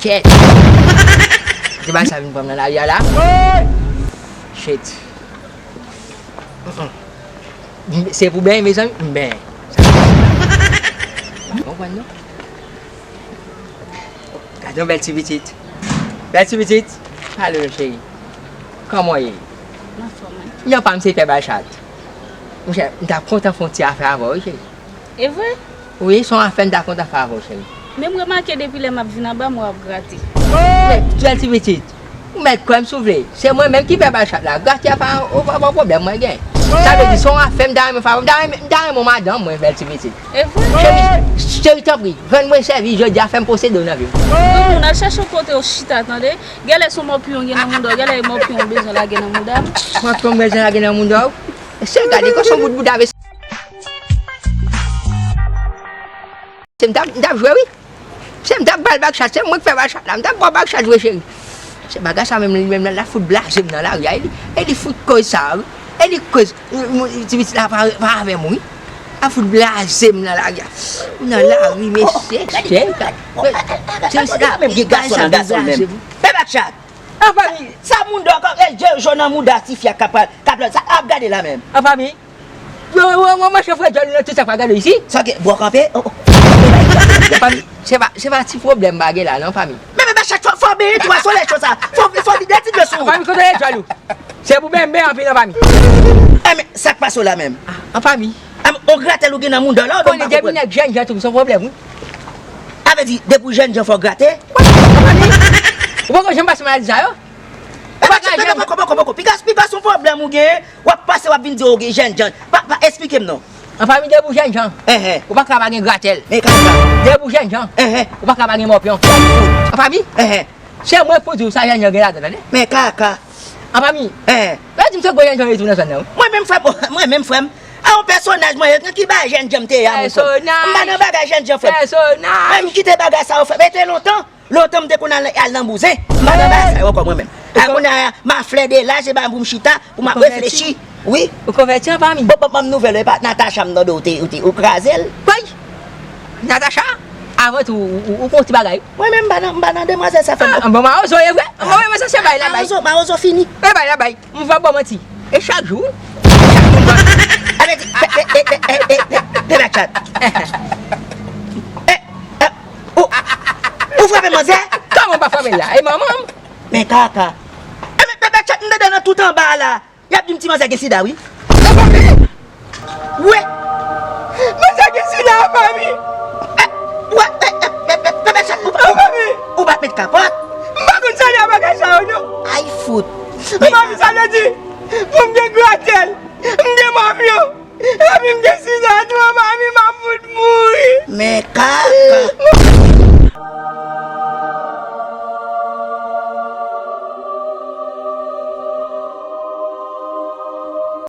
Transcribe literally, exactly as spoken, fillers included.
Kèt. Se pa sa vin pran m nan lari a la. Shit. Mm-mm. Se pou benyen, mezanmi, m benyen. Ou konprann, non? Gade yon bèl ti pitit. Bèl ti pitit. Alo, cheri. Kòman w ye? M anfòm, wi. Non, pa m se Pè Bachat. Monchè, m ta kontan fè yon ti afè avè w, wi, cheri. E vre? Wi, se yon afè m ta kontan fè avè w, cheri. Men m remake depi lè m ap vin anba m, w ap grate. Men, bèl ti pitit. Ou mèt kwè m si w vle. Se mwen menm ki Pè Bachat la. Grate a pa, o, pa, pa pwoblèm mwen gen. Sa vle di, se yon afè m ta renmen fè avè w. M ta renmen, m ta renmen yon madanm mwen, bèl ti pitit. E vre? Cheri, cheri, tanpri, rann mwen sèvis jodi a, fè m posede w nan vi m. Granmoun, al chèche yon kote w chita, tande? Genlè se yon mòpiyon gen nan mouda w, genlè e mòpiyon w bezwen lage nan mouda m. Mòpiyon m bezwen lage nan mouda w? Se gade, kon se yon bout bouda, mesye. Se m t ap, m t ap jwe, wi. Se m t ap ba l bak chat, se mwen k fè bak chat la. M t ap ba w bak chat jwe, cheri. Se bagay sa menm, li menm la, l ap fout blaze m nan lari a, e li, e li fout koz sa, wi. E li koz, m, m, ti pitit la pa, pa avè m, wi. L ap fout blaze m nan lari a. M nan lari, mesye, cheri. Ti pitit la, menm gen gason nan gason l menm. Fè bak chat. Anfami, sa mouda w, e je w nan mouda tifi a k ap, k ap, sa ap gade la menm. Anfami, yo, yo, yo, monchè, frè djòl, nou tout sa pa gade isi. Sa gen, bò kanpe? Oh, oh. Anfami, se pa, se pa ti pwoblèm bagay la, non, anfami. Men, men, men, chak fò, fò beye twa solèy cho sa. Fò, fò vide ti dlo sou. Anfami, kote djòl ou? Se pou benben anpil, anfami. E, men, sa k pase w la menm? Anfami. A, on gratèl ou gen nan mouda w la, ou donk pa konprann. Konnen depi nèg jènjan tou, se yon pwoblèm, wi. A vle di, depi w jènjan fò w grate? Ou poko janm pase maladi sa yo? Ou pa ka janm. Poko, poko, poko. Piga, piga se yon pwoblèm ou genyen, w ap pase, w ap vin di w gen jènjan. Pa, pa, esplike m non. Anfami, depi w jènjan, enhen, ou pa ka pa gen gratèl. Men kaka. Depi w jènjan, enhen, ou pa ka pa gen mòpyon. Anfami, enhen, se mwen k pou di w sa jènjan gen ladan, tande? Men kaka. Anfami, enhen, yo di m se gwo jènjan yo tou nan zòn nan, wi. Mwen menm frè m, mwen menm frè m. A yon pèsonaj mwen ye, nan ki bagay jènjan m te ye a, monchè? M pa nan bagay jènjan, frè m. Pèsonaj. Mwen m kite bagay sa yo, frè m. E te lontan, lontan m te konn al, al nan bouzen. M pa nan bagay sa yo ankò mwen menm. A kounye a, m a flè de laj, se pa pou m chita, pou m ap reflechi. Wi. Ou konvèti, anfami? Bon, bon, bon, nouvèl, e pa Natacha m tande ou te, ou te, ou kraze l. Woy! Natacha, avan tou, ou, ou, ou kon ti bagay. Mwen menm, m pa nan, m pa nan demwazèl sa, frè m. Ah, bon, mawozo ye vre. Bon, men sa se bay la bay. Mawozo, mawozo fini. E bay la bay. M va ba w manti. E chak jou, wi. Chak jou m va. Ale di, pe, pe, pe, pe, pe, pe, pe, bèk chat. E, e, ou, ou frape manzè? Kòman m pa frape l la? E manman m. Men kaka. E men, pe, bèk chat, m tande nan tout anba la. Y ap di m ti manzè gen sida, wi. Anfami! Wè! Manzè gen sida, anfami! Eh, wè, eh, eh, eh, eh, eh, eh, ou, anfami! Ou pa t met kapòt? M pa konn sa nan bagay sa yo, non. Ay, fout. Anfami, sa vle di, pou m gen gratèl, m gen mòpyon, epi m gen sida tou, anfami, m